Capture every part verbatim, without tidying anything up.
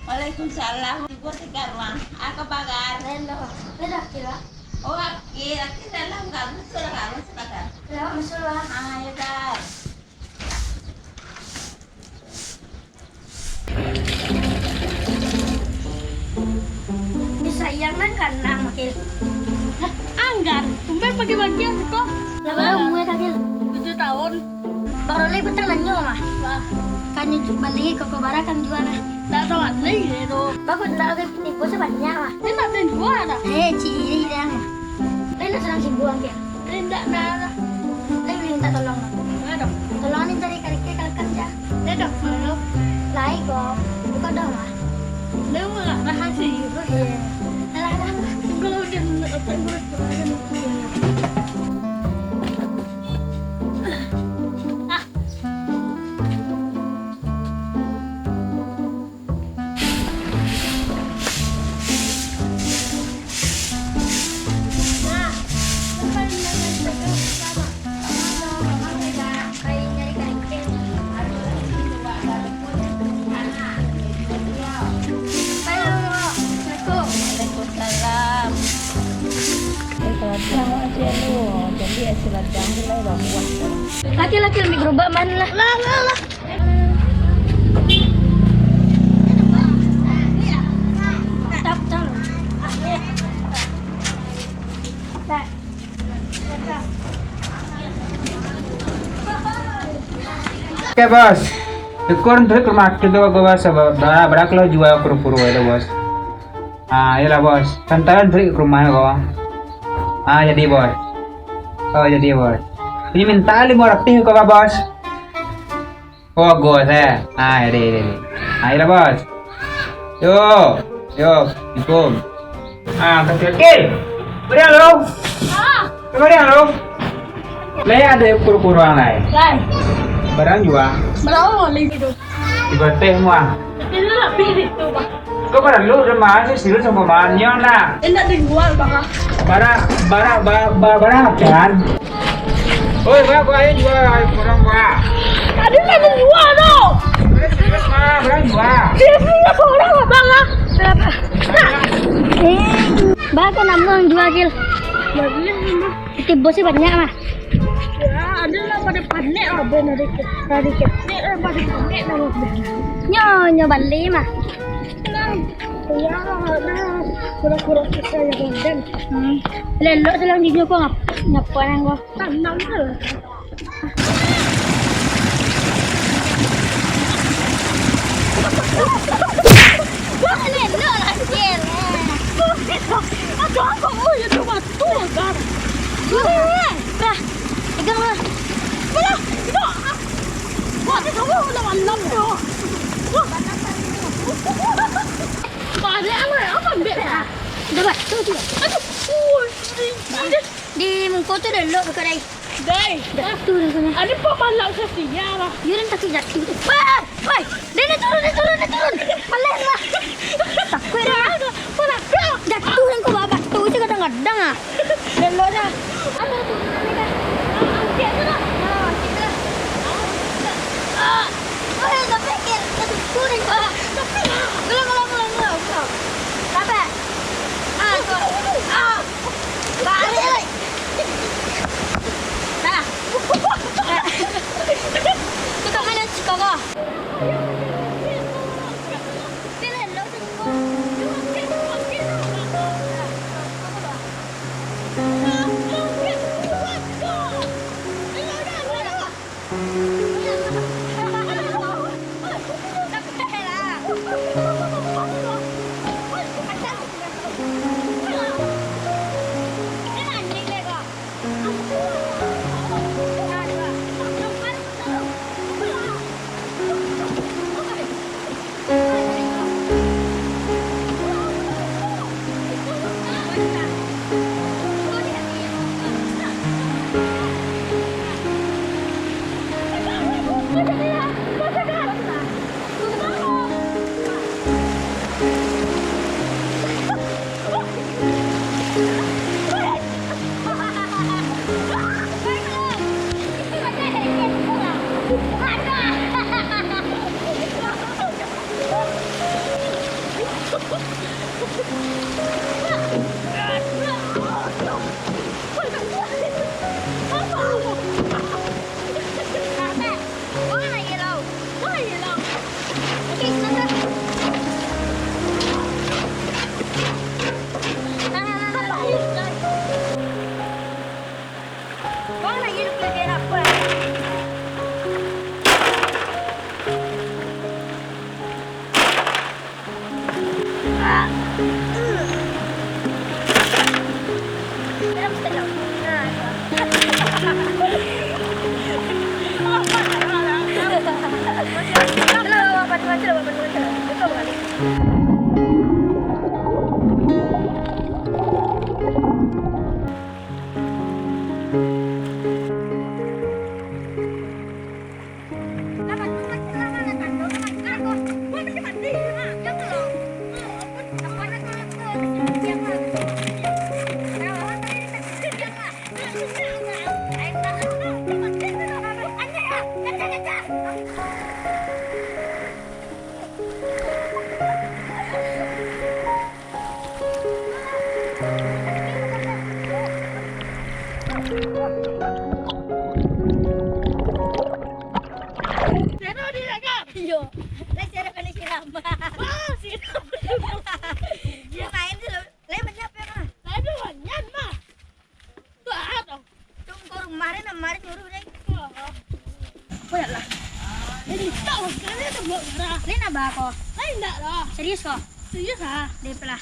Waalaikumsalam. Ibu segar, Mak. Apa kabar? Lain, Mak. Lain, Akil, Mak. Oh, Akil. Akil dalam, Kak. Masuklah, Kak. Masuklah, Kak. Ya, masuklah. Ah, ya, Kak. Ni sayang nan kanang, Akil. Hah, Anggar, tumben pagi-pagi ko. Lah, bara umua, Akil? Tujuah tahun. Baru lai patang nanyo, mah. Wah. Kan bali koko bara kan jua, nah. Tak tahu asli, tu. Bagus, tak ada tipu sebanyak, mah. Dia tak ada jua, dah. Eh, ciri dah. Eh, nak serang si buang, Akil. Indak, indak, indak. Lai minta tolong. Indak doh. Tolong ni cari karikil kalakan ja. Indak doh, malu. Lai ko. Buka doh, mah. Indak, mah. Makasih. Iyo. Alah, alah. Kalau dia nak apa, gue. Ah. Waalaikumsalam. Eh, kalau tiang awak cek lu, jadi es ladang tu lah dah buah. Laki-laki ambil gerobak mana lah? Lah, lah, lah. Oke, Bos. Syukur taruih ka rumah kito ko, Bos. Bara, bara kilo jua kuro-kuro tu, Bos. Ah, iyolah, Bos. Santaran taruih ka rumah ko. Ah, jadi, Bos. Oh, jadi, Bos. Ini minta limo ratuih ko, Bos. Oh, bagus, eh. Ah, deh, deh, deh. Ah, iyolah, Bos. Yo, yo, assalamualaikum. Ah, kaki-kaki. Bariang lu. Ah. Bariang lu. Lai ado kuro-kuro lai? Lai. Bara jua? Bara lai tu? Tigo teh mua. Tapi lu lah pilih tu, Bang. Kau bara lu udah mahal sih, serius sama banyak lah. Indak dijual, Bang. Bara, bara, bara, bara, bara, kan? Oi, Bang, gua ayo jual, kurang gua. Tadi ndak menjual tu. Serius, Bang, berang jual. Dia punya orang, Bang, ah. Berapa? Nah. Eh, Bang, kau nak menjual, Gil? Tibo sih banyak, mah. Ya, ada lah pada panek lah, Ben, ada ke-, ada ke-, nek lah pada panek lah, Ben. Nyo, nyo bali, mah. Nah, ya, nah, kura-kura kita yang Ben. Hmm. Lelok selanjutnya kau ngap-, ngapa yang kau? Tanam lah. Wah, lelok lah, Cil. Ada apa? Oh, ya, tu batu, Gar. Wah, dah. Pegang lah. Apalah? Tidak. Wah, dia sama lah malam tu. Wah. Banyak amat. Apa ambil? Dah batu tu. Aduh. Ui, sedih. Di muko tu dah lok dekat dai. Dai. Jatuh dah sana. Ada pun malam setia lah. Yo, dah takut jatuh tu. Wah, woi. Dai, dai, turun, dai, turun, dai, turun. Malas lah. Takut dah. Dah, dah. Jatuh dan kau babak tu je kadang-kadang ah. Dah lok dah. Apa tu? Angkat tu lah. Ah, kita. Ah. Woi, tapi kira. Aduh, turun kau. Tapi. Ulang, ulang, ulang, ulang, ulang. Sampai. Ah, tu. Ah. Balik. Dah. Tu kat mana si Koko? Iyo. Lai siapa kali siram? Wah, siram. Main tu, lai banyak apa, mah? Lai tu banyak, mah. Tu ah, tu. Tu kau rumah ni, nak mari nyuruh deh. Koyak lah. Jadi tak, kalian ada buat merah. Ni nak bah ko? Lain tak lah. Serius ko? Serius ah. Deh pelah.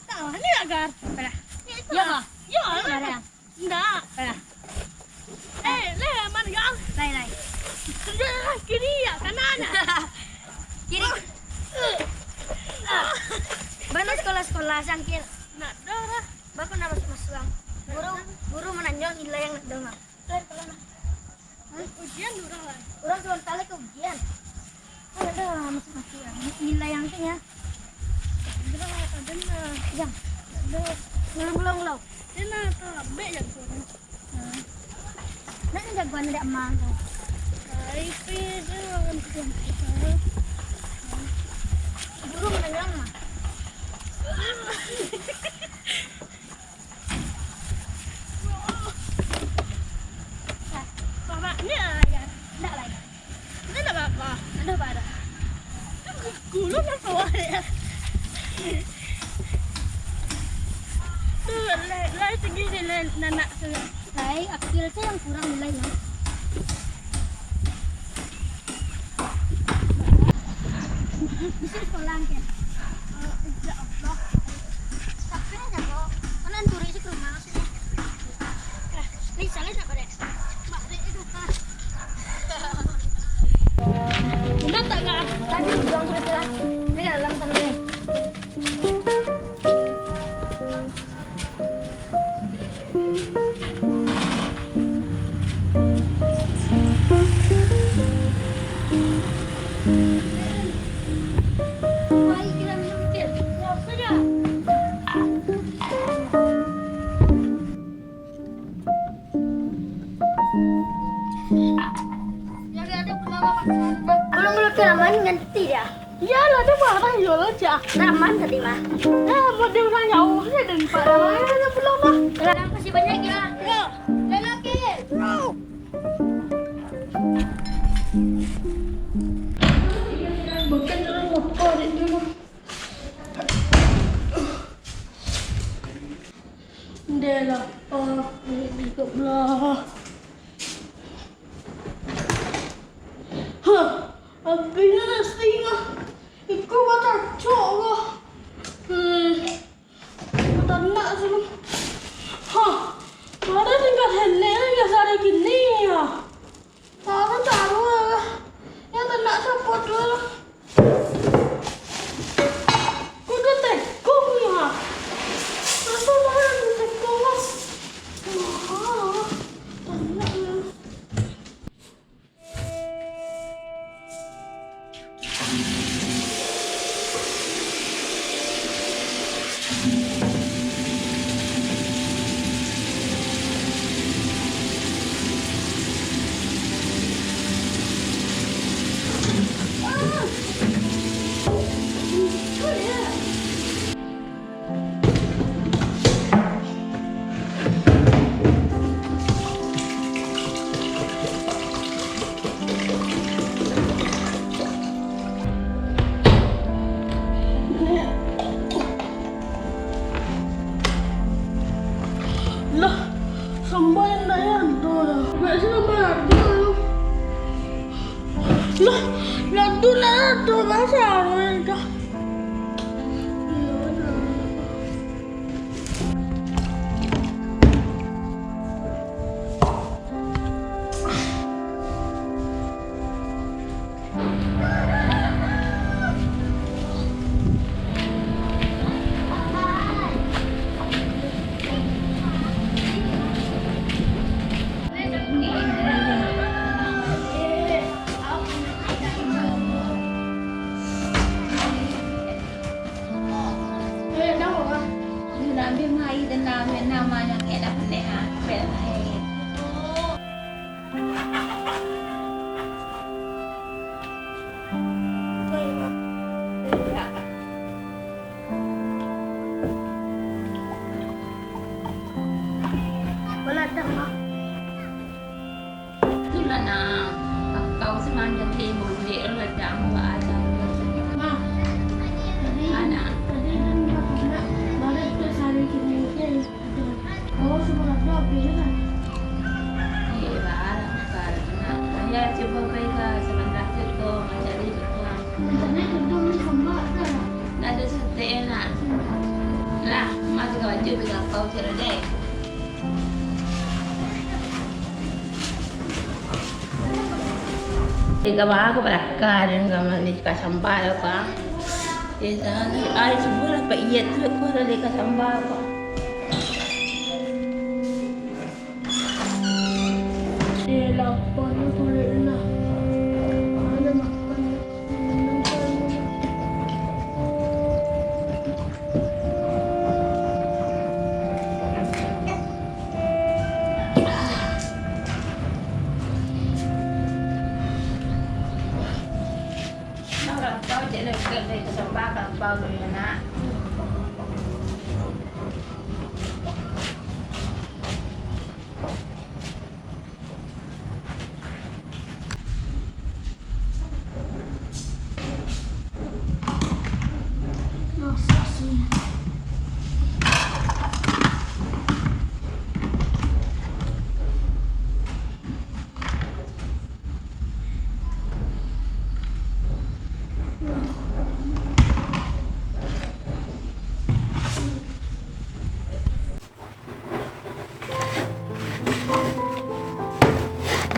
Tak lah, ni agar. Pelah. Ni Yo ko? Yo, Ni lah. Barang. Ndak. Alah. Eh, leh, aman, Gang? Lai, lai. Tunjuk lah, kiri ya, kanan ah? Kiri. Bana sekolah-sekolah, sangkil. Nak dah lah. Bako nak masuk-masuk, Gang? Guru, guru mananyo nilai yang nak dah, Gang. Lai, kalau nak. Hah? Ujian urang lah. Urang sabanta lai ka ujian. Alah, dah, masuk-masuk lah. Ni-, nilai yang tu, ya. Dah, dah, dah. Jang. Dah. Ngulang, ngulang, ngulang. Dia nak talabek jago ni. Hmm. Nak jagoan dek Amang tu. Ai, pi, dia orang tu. Guru mananyo, Mang. Mamaknyo, ya. Ndak lai. Ndak apa-apa. Ndak apa-apa. Gulu nak kawah ya. Tu, lai, lai tinggi ni, lai nanak tu. Lai, akil tu yang kurang nilai, ya. Bisa sekolah, kan? Eh, insya Allah. Tapi aja kok. Mana anturi sih ke rumah sih? Eh, ini salah siapa deh? Mak Rik itu, Kak. Benar tak, Kak? Tadi udah sudah jelas. Ini dalam sana nih. Belum, belum, kelamaan nganti dia. Iyolah, tu marah yo lo, Cak. Raman tadi mah. Nah, model urang jauah je dan Pak Raman ada pulang mah. Terima kasih banyak ya. Bro, lelaki. Bro. Bukan orang apa dek dulu. Dek lah, ah, dek juga belah. Hah, abih nasi lah. Iko bacacok lah. Hmm. Tanak sini. Hah, mana tinggal helek lah, ya, sehari gini ya. Taruh, taruh lah. Ya, tanak copot dulu lah. Kudu tekong ya. Apa mana tekong lah. Wah, tanak lah. Lah, sampai ndak ado lah. Ndak sih sampai ado lah. Lah, lah tu lah ado bahasa dah. Mai denam, denam, manang, eh, dah pandai, ha. Bel, eh. Itulah, nak. Kau semanjang limo duit lo, dah, buat aja. Mah, tadi, anak. Tadi kan dah pernah balik ke sehari kini, kan? Oh, sebelah dua, beli kan? Iya, lah, bukan. Nah, ya, coba pergi ke sebelah tu, tu, mencari tu, ah. Mencari tu, tu, ni, kembang, kan? Nak ada sate, nak? Hmm. Lah, masuk ke baju, pergi ke kau, cari deh. Tiga baru ko balakar, dan kami ni ka sambal ko. Dia dah, ai, subuh lah, Pak, iya tu, ko dah ka sambal ko. Eh, lapar ni, perut ni lah. Ada makan.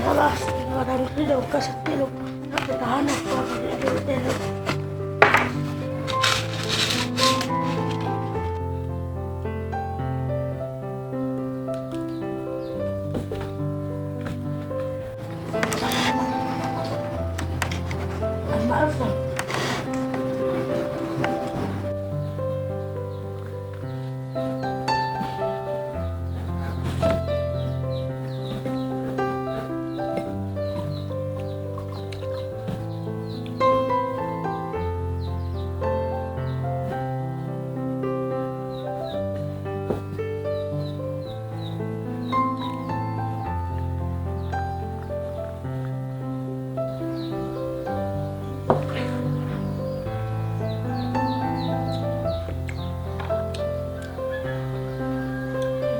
Alah, tingga dari tu dah buka sate lo. Nak tahan apa, kalau dia ada hotel lo.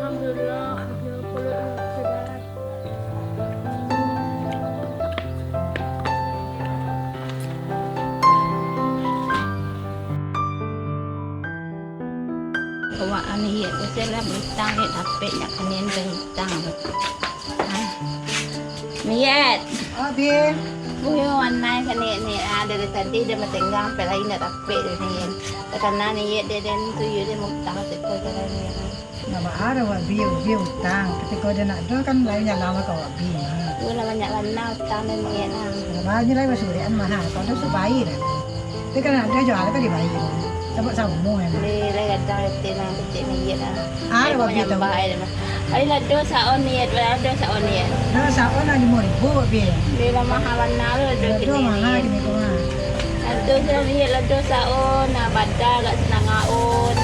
Alhamdulillah, akhirnya pulang ke darat. Awak anu, iya, ko se lah utang, dek, dapek nyo kanai dek utang. Ah. Niyet. Oh, Bin. Buyo, anai ka Niyet ni. Ah, dari tadi dia batenggang, sampai lai ndak dapek dia, Niyet. Takana Niyet dia, dia tu, yo, dia mau utang siko jalan ni. Ndak baa doh, Wak Bi, Wak Bi utang. Katiko dia ndak ado kan, lai nyalang ka Wak Bi mah. Yo lah, banyak bana utang dia, Niyet, nah. Ndak baa, lai basurian mah, ha. Kalau sudah subai dah. Tapi kalau ndak ado, jual ka dibayia. Sabab samo, yo. Lai, lai gadang reti nah, kecek Niyet nah. Ah, Wak Bi tahu. Ai, lado saon Niyet, lado saon Niyet. Lado saon lah limo ribu, Wak Bi. Lai lah maha bana lo lado kini, Niyet. Lado maha kini ko mah. Lado saon Niyet, lado saon, nah, bada agak sanang aon.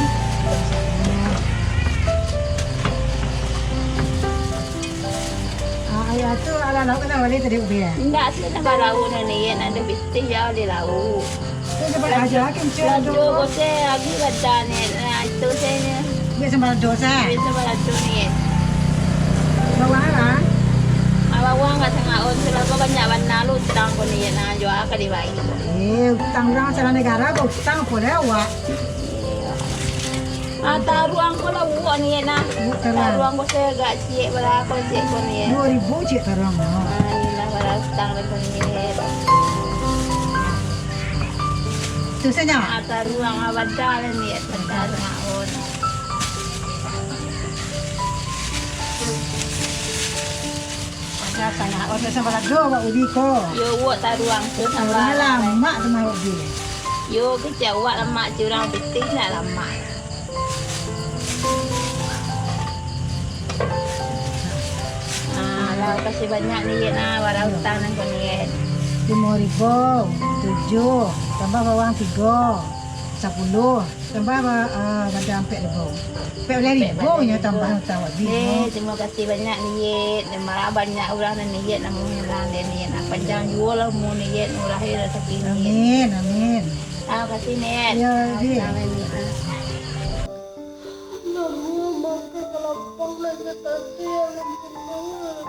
Ah, ayah tu alah lauk kan bali tadi, Wak Bi, yo? Indak, sudah balauk nah, Niyet, ado pitih yo di lauk. Tu dapat aja, kan, cik, lado tu. Ko se, agi bada ni. Nah, itu se ni. Biasa balado se. Biasa balado ni. Bawang lah. Ah, bawang agak sanang aon, sabab banyak bana lo utang ko ni, nah, jual ka dibayia. Eh, utang urang salah nagara, ko utang apo lai awak? Iyo. Ah, taruang ko lah buak ni, nah. Buak taruang. Taruang ko se agak ciek, bara ko ciek ko ni. Duo ribu ciek taruang, nah. Ah, iyolah, bara utang lah ko ni. Tu sajo. Ah, taruang, ah, bada lah ni, bada sanang aon. Bada sanang aon, sambalado awak ubi ko. Yo, awak taruang tu sambalado. Urang lamak tu mah ubi. Yo, kecek awak lamak, cek urang pitih ndak lamak. Makasih banyak ni, Yet, nah, bara utang nan ko ni, Yet. Limo ribu, tujuah, tambah bawang tigo, sapuluah, tambah ba-, ah, bada ampek ribu. Ampek baleh ribu nyo tambah utang wak. Eh, terima kasih banyak ni, Yet. Banyak urang nan ni, Yet, nan mangulang den ni, Yet. Nah, panjang juo lah umua ni, Yet. Murah, Yet, rasaki ni, Yet. Amin, amin. Ah, makasih ni, Yet. Yo, Yet. Assalamualaikum. Namo makan kalapang nan tadi, alam banget.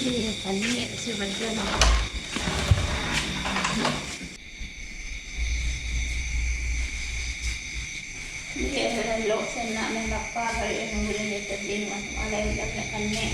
Iya, panik, sudah. Iyo, elok sanak nan lapa, kalau yang mulai dari tadi, masuk alai dah nak panek.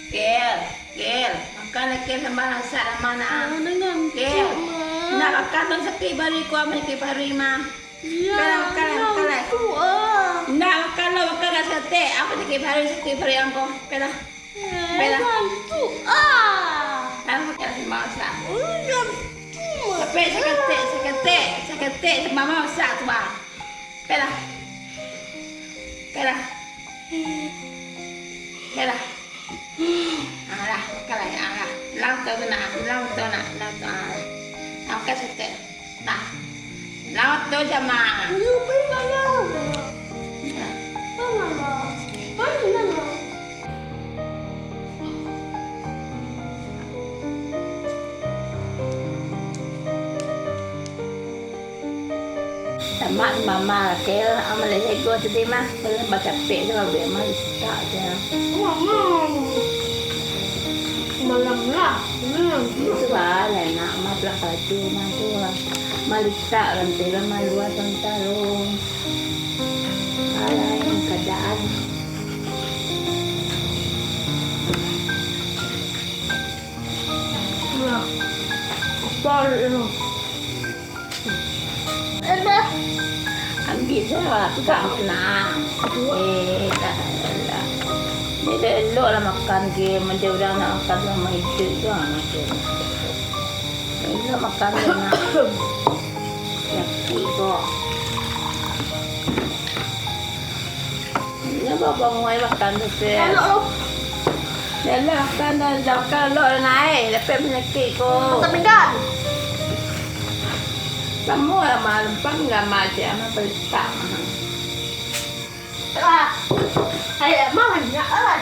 Kel, Kel, makan lah, Kel, sambah masak lah, Ma, nak, ah. Ah, Kel, Ma. Nak makan tu sakik paruik, kuat sakik paruik, Ma. Iyo, Kel, makan lah, makan lah. Ngantuk, ah. Nak makan lah, makan lah saketek. Apo sakik paruik, sakik paruik angko. Kel lah. Eh, Kel lah. Ngantuk, ah. Ah, Kel, sambah masak. Eh, ngantuk, Ma. Tapi saketek, saketek, saketek, sambah masak tu, Ma. Kel lah. Kel lah. Kel lah. Alah, makan lah, alah. Lah tu nak, lah tu nak, lah tu, alah. Makan saketek. Nah. Lah tu je, Ma. Iyo, pai makan. Nah. Pai makan. Pai makan. Tamak mama, Kel, amalai sego tadi mah, kalau bacapek tu, kalau bek mah, litak je. Mama. Malam lah. Hmm. Itu lah, lah nak mah, belah baju mah tu lah. Malitak kan, tu lah, maluas kan, tarung. Alah, yang keadaan. Nah, apa itu? Ambiak salah, tu tak nak. Eh, tak nak. Ni dah elok lah makan ke, macam urang nak makan sama itu tu, ah, macam. Elok makan ke nak. Sakik kok. Nyo babangun ai makan tu, Sel. Elok tu. Yalah, makan dah, dah makan elok dah naik, dapek panyakik ko. Makan pinggan. Samo lah, malam pan gamak cek, aman palitak. Ah. Ai, aman banyak, ah.